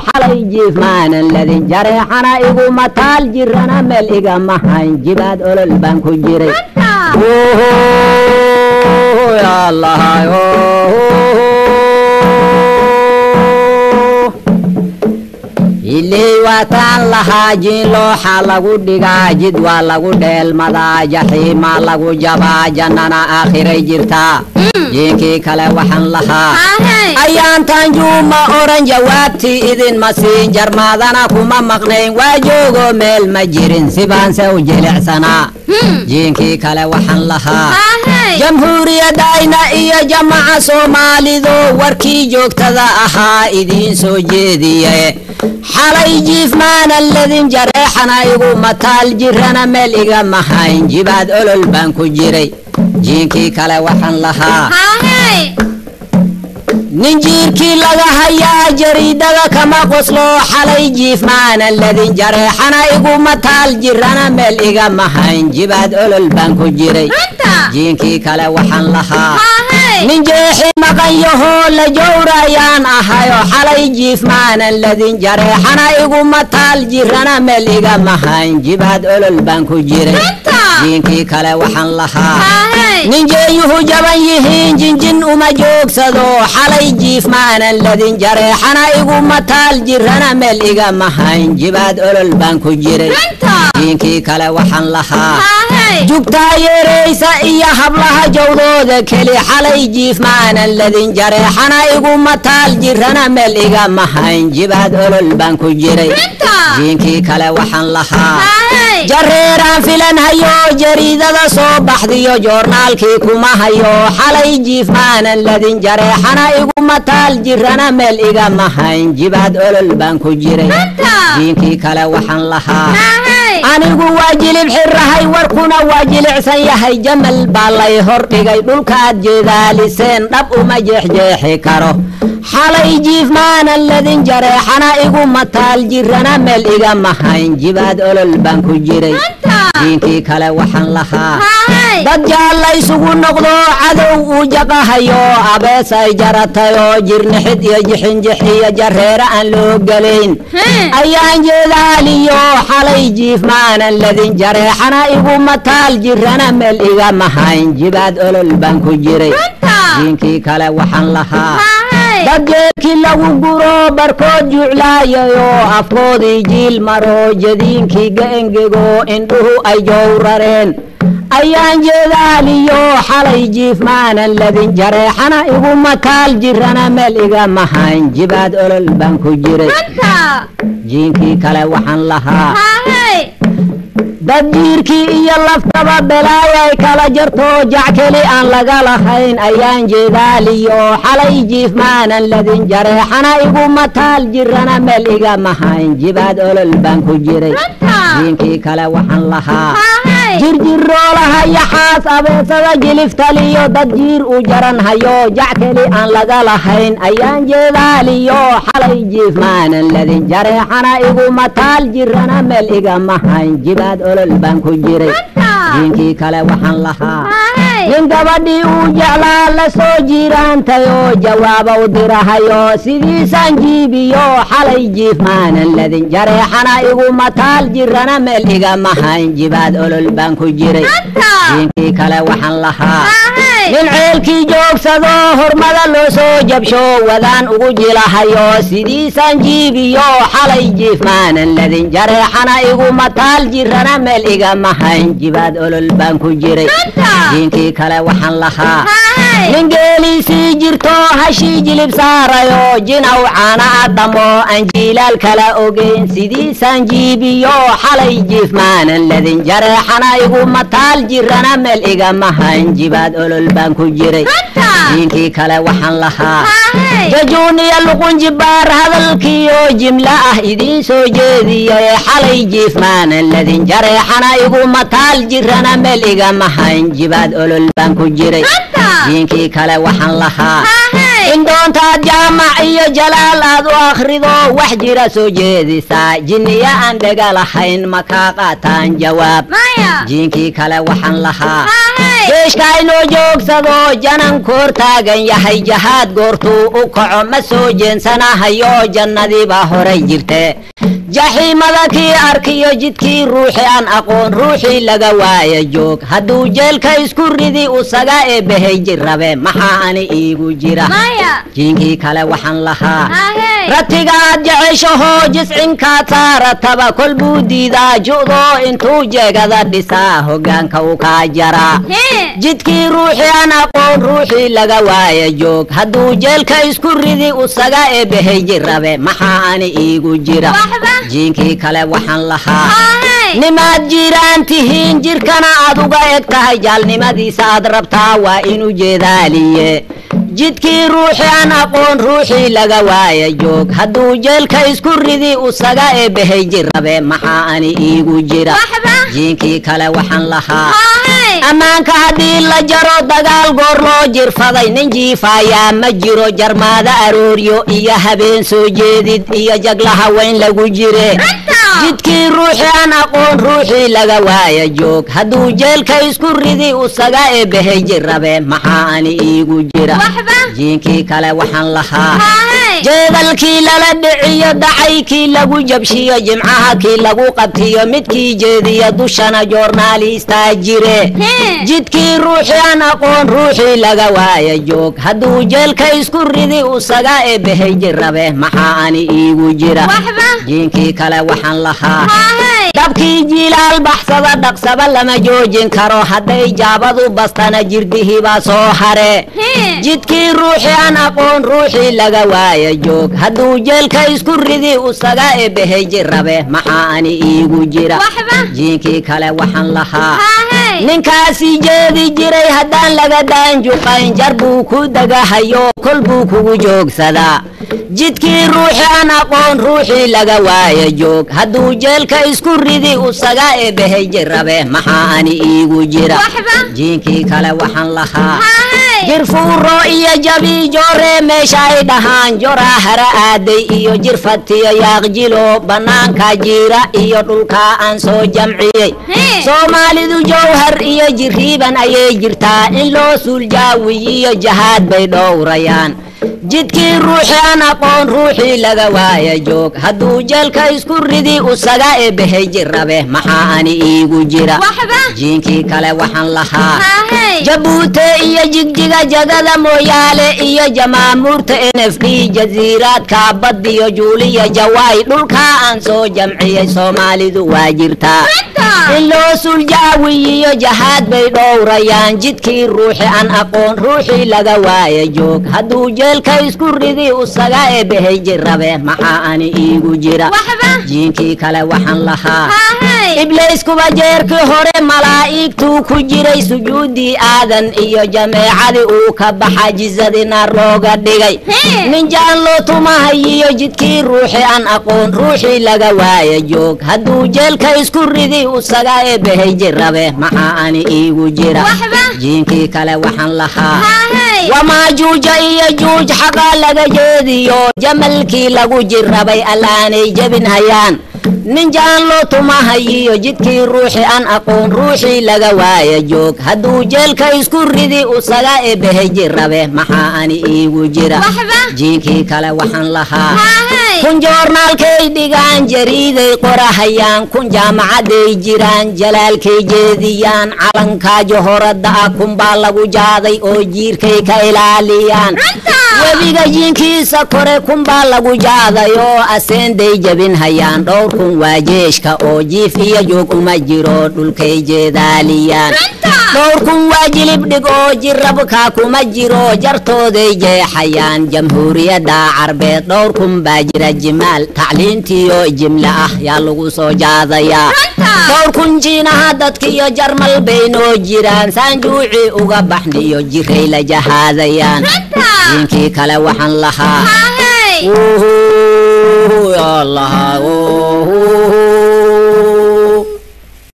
Xalay jiif maanan ladin, jareexana iguma taal, jirana meel igama hayn, jibaad olol baan ku jiray. Iley waataan lahaa jiin looxa lagu dhigaa, jid waa lagu dheelmadaa, jaxiimaa lagu jabaa, jannana aakhiray jirtaa. Jiinkii kale waxaan lahaa ayaantan juuma oran, jawaabtii idinma siin, jarmaadana kuma maqnayn, waa joogo meel ma jirin, sibaanse u jilicsanaa. Jiinkii kale waxaan lahaa jamhuuriyadayna iyo jamaca Soomaalidu warkii joogtada ahaa idiin soo jeediye. Xalay jiif maanan ladin, jareexana iguma taal, jirana meel igama hayn, jibaad olol baan ku jiray. Jiinkii kale waxaan lahaa nin jiirkii laga hayaa jariidada kama qoslo. Xalay jiif maanan ladin, jareexana iguma taal, jirana meel igama hayn, jibaad olol baan ku jiray. Jiinkii kale waxaan lahaa nin jeexi maqan yahoo la jowrayaan ahayo. Xalay jiif maanan ladin, jareexana iguma taal, jirana meel igama hayn, jibaad olol baan ku jiray. Jiinkii kale waxaan lahaa nin jeeyuhu jaban yihiin jinjin uma joogsado. Xalay jiif maanan ladin, jareexana iguma taal, jirana meel igama hayn, jibaad olol baan ku jiray. Jiinkii kale waxaan lahaa jugtaa yeeraysa iyo hablaha jawdooda keli. Xalay jiif maanan ladin, jareexana iguma taal, jirana meel igama hayn, jibaad olol baan ku jiray. Jiinkii kale waxaan lahaa jareeraan filan hayo, jariidada soo baxdiyo joornaalkii kuma hayo. Xalay jiif maanan ladin, jareexana iguma taal, jirana meel igama hayn, jibaad olol baan ku jiray. Jiinkii kale waxaan lahaa anigu waa jilib xirahay, warkuna waa jilicsan yahay, jamal baa lay hor dhigay, dhulkaad jeedaaliseen dhab uma jeexjeexi karo. Xalay jiif maanan ladin, jareexana iguma taal, jirana meel igama hayn, jibaad olol baan ku jiray. Jiinkii kale waxaan lahaa dad jaalla isugu noqdo, cadow uu jaqahayo, abeesay jaratayoo jirnixid iyo jixinjix iyo jareere aan loo gelayn ayaan jeedaaliyo. Xalay jiif maanan ladin, jareexana iguma taal, jirana meel igama hayn, jibaad olol baan ku jiray. Jiinkii kale waxaan lahaa dad jeelkii lagu guro, barkood juclaayayo, afkoodii jiil maro, jadiinkii ga engego, indhuhu ay jowrareen ayaan jeedaaliyo. Xalay jiif maanan ladin, jareexana iguma taal, jirana meel igama hayn, jibaad olol baan ku jiray. Jiinkii kale waxaan lahaa dad jiirkii iyo laftaba belaayay kala jarto, jackeli aan laga lahayn ayaan jeedaaliyo. Xalay jiif maanan ladin, jareexana iguma taal, jirana meel igama hayn, jibaad olol baan ku jiray. Jiinkii kale waxaan lahaa jirjiroolaha yaxaas abeesada jiliftaliyo, dad jiir u jaran hayo, jackeli aan laga lahayn ayaan jeedaaliyo. Xalay jiif maanan ladin, jareexana iguma taal, jirana meel igama hayn, jibaad olol baan ku jiray. Jiinkii kale waxaan lahaa nin gabadhii uu jeclaa la soo jiiraantayoo jawaaba u dirahayo, sidiisaan jiibiyo. Xalay jiif maanan ladin, jareexana iguma taal, jirana meel igama hayn, jibaad olol baan ku jiray. Jiinkii kale waxaan lahaa nin ceelkii joogsado, hormada loo soo jabsho, wadaan ugu jilahayo, sidiisaan jiibiyo. Xalay jiif maanan ladin, jareexana iguma taal, jirana meel igama hayn, jibaad olol baan ku jiray. Jiinkii kale waxaan lahaa nin geeliisii jirto, hashii jilib saarayo, jinaw caana adhamo aan jiilaal kala ogeyn, sidiisaan jiibiyo. Xalay jiif maanan ladin, jareexana iguma taal, jirana meel igama hayn, jibaad olol baan ku jiray. Jiinkii kale waxaan lahaa jajuun iyo luqunjibaar hadalkiiyo jimla ah idiin soo jeediyay. Xalay jiif maanan ladin, jareexana iguma taal, jirana meel igama hayn, jibaad olol baan ku jiray. Jiinkii kale waxaan lahaa In doontaad jaamac iyo jalaal aad u akhrido wax jira soo jeedisaa, jinniya aan dhega lahayn ma kaa qaataan jawaab. Jiinkii kale waxaan lahaa, jeeshka inoo joogsado janan koor taagan yahay, jahaad goortuu u kaco ma soo jeensanahayo, jannadii baa horay jirte. Jaxiimada kii arkiyo jidkii ruuxi aan aqoon, ruuxii laga waaya joog, hadduu jeelka isku ridi usaga eebbahay jirabe, maxaa ani iigu jira? Jiinkii kale waxaan lahaa, ratiga aad jeceshahoo jiscinkaad saarataba kol buu diidaa ju'doo, intuu jeegada dhisaa hoggaanka u kaa jaraa. Jidkii ruuxii aan aqoon, ruuxii laga waaya joog, hadduu jeelka isku ridi usaga eebbahay jirabe, maxaa ani iigu jira? Jiinkii kale waxaan lahaa, nimaad jiraan tihiin jirkana aad uga eg tahay, jaalnimadiisa aad rabtaa waa inuu jeedaaliye. Jidkii ruuxii aan aqoon, ruuxii laga waaya joog, hadduu jeelka isku ridi usaga eebbahay jirabe, maxaa ani iigu jira? Jiinkii kale waxaan lahaa, ammaanka haddii la jaro dagaal goor loo jirfaday, nin jiifaayaa ma jiro, jarmaada arooryo iyo habeen soo jeedid iyo jaglaha weyn lagu jire. Jidkii ruuxii aan aqoon, ruuxii laga waaya joog, hadduu jeelka isku ridi usaga eebbahay jirabe, maxaa ani iigu jira? Jiinkii kale waxaan lahaa, jeedalkii lala dhiciyo dacaykii lagu jabshiyo jimcaha kii lagu qabtiyo midkii jeediyo dushana joornaalistaa jire. Jidkii ruuxii aan aqoon, ruuxii laga waaya joog, hadduu jeelka isku ridi usaga eebbahay jirabe, maxaa ani iigu jira? Jiinkii kale waxaan lahaa, dabkii jiilaal baxsada dhaqsaba lama joojin karo, hadday jaabadu bastana jirdihii baa soo hare. Jidkii ruuxii aan aqoon, ruuxii laga waaya joog, hadduu jeelka isku ridi usaga eebbahay jirabe, maxaa ani iigu jira? Jiinkii kale waxaan lahaa, ninkaasi jeedi jiray haddaan laga daanjuqayn, jar buu ku dagahayo kol buu kugu joogsadaa. Jidkii ruuxii aan aqoon, ruuxii laga waaya joog, hadduu jeelka isku ridi usaga eebbahay jirabe, maxaa ani iigu jira? Jiinkii kale waxaan lahaa, jirfuuro iyo jabi joore meesha ay dhahaan, joraa hara aaday iyo jirfatiyo yaaqjilo bannaanka jiira iyo dhulka aan soo jamciyey. Soomaalidu jowhar iyo jiriiban ayay jirtaa, in loo suuljaawiyiyo jahaad bay dhowrayaan. Jidkii ruuxii aan aqoon, ruuxii laga waaya joog, hadduu jeelka isku ridi usaga eebbahay jirabe, maxaa ani iigu jira? Jiinkii kale waxaan lahaa, Jabuute iyo Jigjiga jagada Mooyaale iyo jamaamuurta NFD jasiiraadka badiyo Juuliya Jawaay dhulka aan soo jamciyey, Soomaalidu waa jirtaa, in loo suuljaawiyiyo jahaad bay dhowrayaan. Jidkii ruuxi aan aqoon, ruuxii laga waaya joog, hadduu jeelka isku ridi usaga eebbahay jirabe, maxaa ani iigu jira? Jiinkii kale waxaan lahaa, Ibliiskuba jeerkii hore malaa'igtuu ku jiray, sujuuddii Aadan iyo jameecadii uu ka baxa jizadii naar looga dhigay. Nin jaan loo tumahayiyo jidkii ruuxi aan aqoon, ruuxii laga waaya joog, hadduu jeelka isku ridi usaga eebbahay jirabe, maxaa ani iigu jira? Jiinkii kale waxaan lahaa, wamaajuuja iyo juuj xaqa laga jeediyo jamalkii lagu jirabay allaanay jebin hayaan. Nin jaan loo tumahayiyo jidkii ruuxi aan aqoon, ruuxii laga waaya joog, hadduu jeelka isku ridi usaga eebbahay jirabe, maxaa ani iigu jira? Jiinkii kale waxaan lahaa, kun joornaalkay dhigaan jariiday qorahayaan, kun jaamacaday jiraan jalaalkay jeediyaan, calankaa johorada ah kunbaa lagu jaaday oo jiirkay ka ilaaliyaan, webiga jiinkiisa kore kunbaa lagu jaaday oo aseenday jebin hayaan, dhowr kun waa jeeshka oo jiif iyo joog uma jiro dhulkay jeedaaliyaan, dhowr kun waa jilib dhig oo jirabka kuma jiro jartooday jeexayaan, Jamhuuriyadda Carbeed dhowr kun baa jira jimaal tacliintiyo jimle ah yaa lagu soo jaadayaa, dhowr kun Jiinaha dadkiyo Jarmal bay noo jiraan saanjuuci uga baxniyo jiray la jahaadayaan. Jiinkii kale waxaan lahaa,